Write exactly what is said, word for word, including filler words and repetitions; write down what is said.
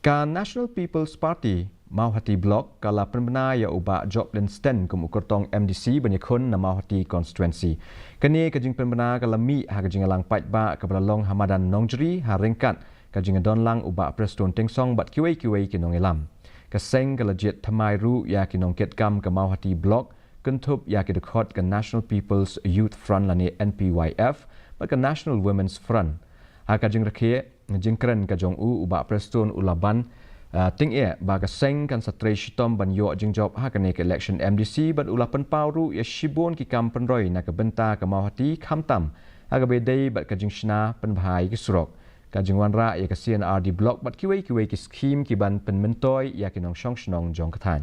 Ka National People's Party Mawhati Block ka la pynbna ïa u Bah Job Lynsten kum u kyrtong M D C ban ïakhun na Mawhati Constituency. Kane ka jingpynbna ka la mih ha ka jingïalang paidbah kaba la long ha madan Nongjri ha ryngkat ka jingdon lang u Bah Prestone Tynsong bad kiwei kiwei ki nongïalam. Ka seng ka la jied thymmai ruh ïa ki nongkitkam ka Mawhati Block, kynthup ïa ki dkhot ka National People's Youth Front lane N P Y F bad ka National Women's Front. Ha ka jingrakhe jingkren ka jong u, u Bah Prestone u la ban, ah, tyngeh ba ka seng kan sa trei shitom ban ïoh jingjop ha kane ka election M D C bad u la pynpaw ruh ïa shibun ki kam pynroi na ka bynta ka Mawhati, khamtam ha kaba ïadei bad ka jingshna pynbha ïa ki surok, ka jingwanrah ïa ka C and R D Block bad kiwei kiwei ki skhim ki ban pynmyntoi ïa ki nongshong shnong jong ka thaiñ.